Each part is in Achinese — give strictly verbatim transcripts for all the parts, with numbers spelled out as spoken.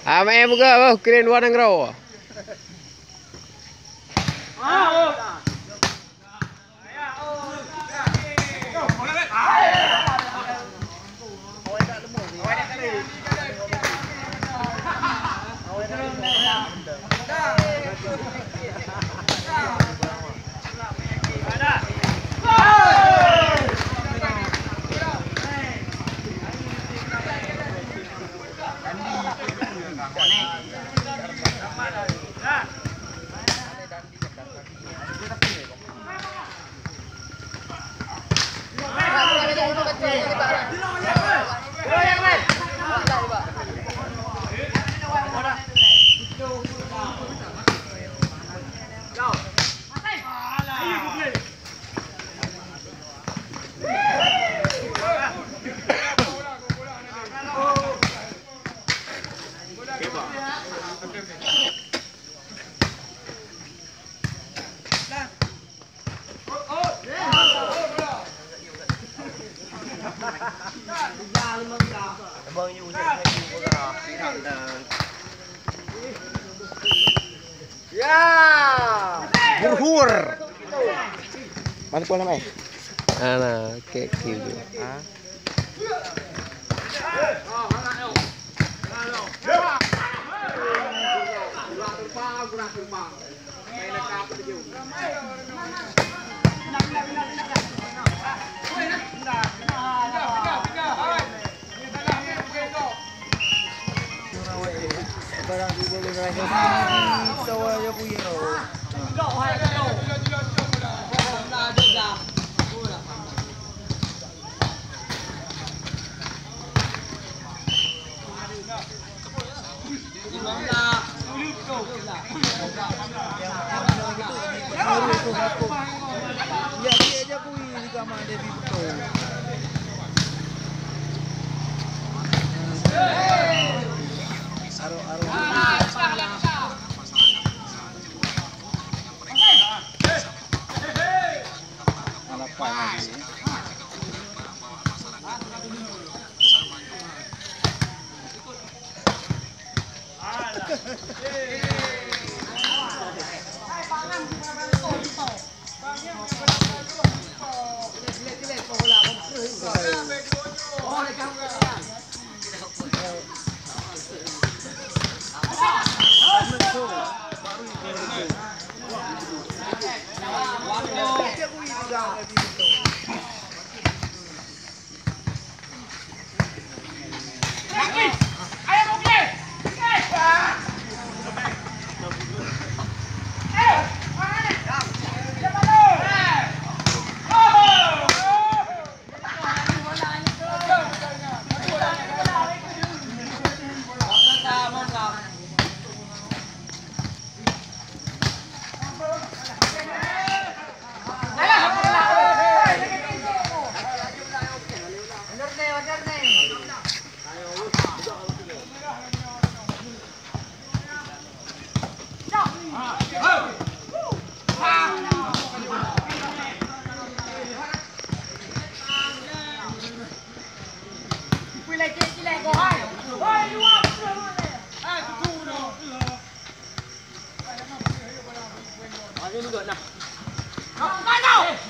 Ah, main buka, oh, keren dua nanggroe. Ya. Hur-hur. Mana pun namanya? Ana, kek kieu. Ha? Mana?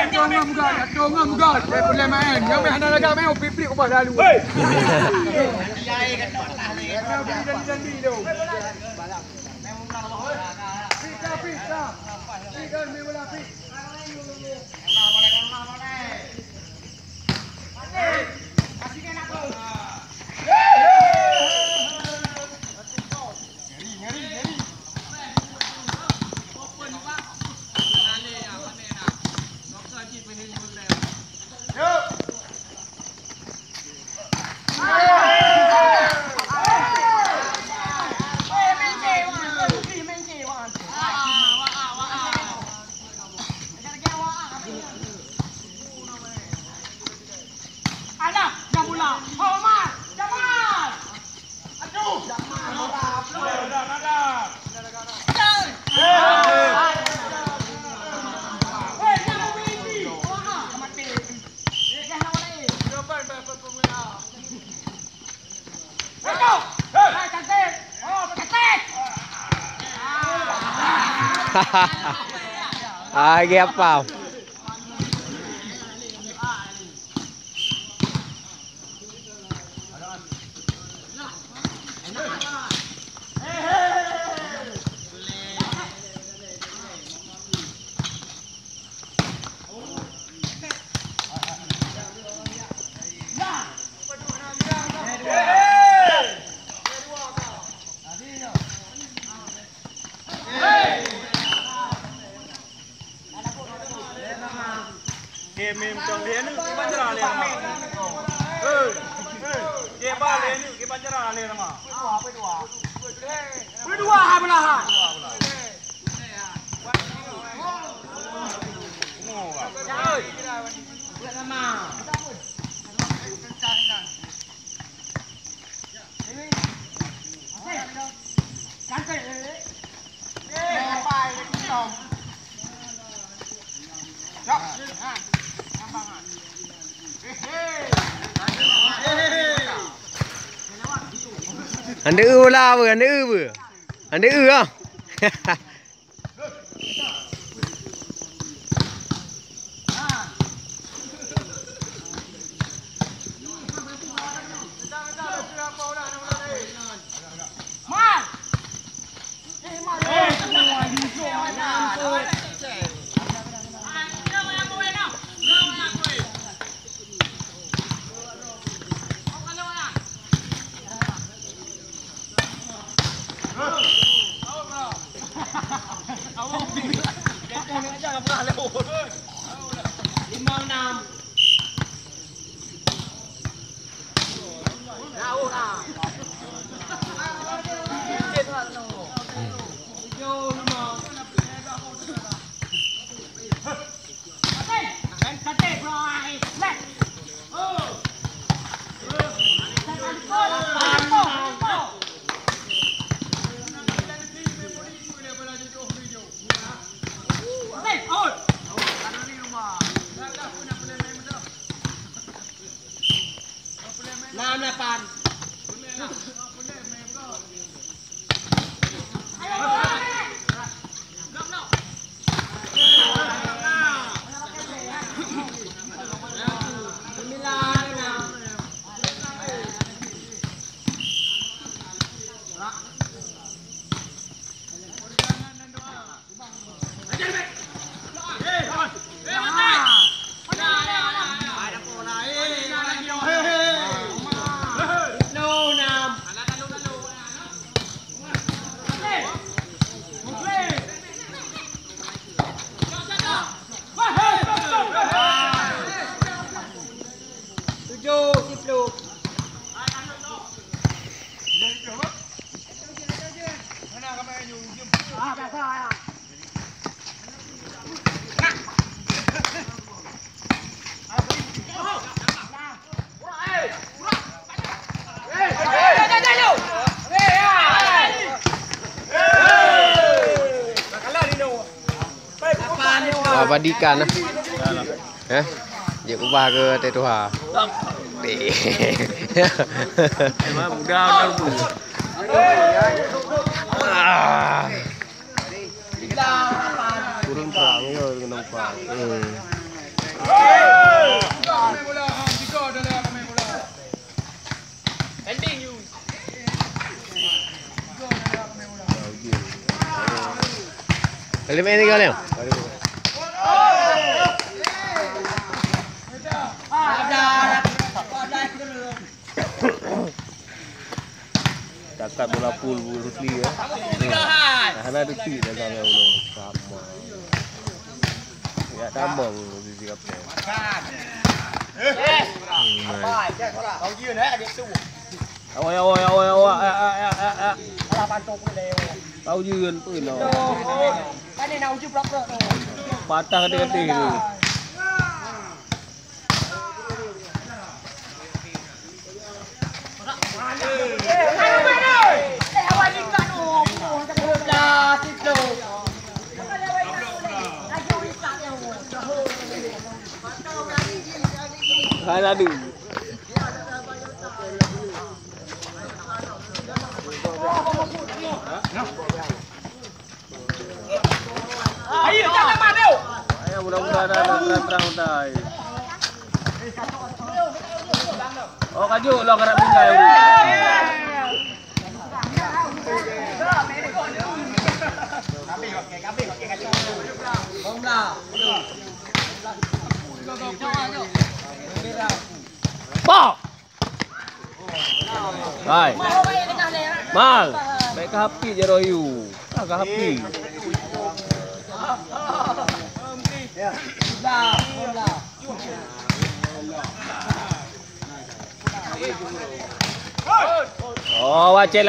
Tengok muka, tengok muka, dia boleh main. Yang main hana lagak main, piplik ubah lalu. Hei! Jangan jadi-jadi tu. Pita, pita. Pita, ni bola, pita. Alah, dah bola. Omar, Jamal. Ah, lagi apa? Game ni macam lé ni, kiban jera lé nama. Hei, hei, game ba lé ni, kiban jera lé nama. Berdua ha belahan. Andeue lah, andeue. Andeue ah. Padikan lah. Eh? Jeuet ubah keu teuh tuha. Emang mudah, mudah. Ah. Kurang terang ya, kena upah. Hmm. Kali main tiga ni. Takat bola pool Rusli ya. Nah, hana detik dah sampai ulo. Sama. Ya, tamong posisi kapten. Awai, awai, awai, awai. Ya, ya, ya, ya, ya. Kau jeuet pun, awai. Patah katik-katik tu. Hai, aduh. Ayo, mudah-mudahan ada terang-terang utai. Oh, kajuk lah, kerap tinggal. Pak! Hai. Mal. Baik ka hapi je royu. Ah, ka hapi. Oh, wacet lagi.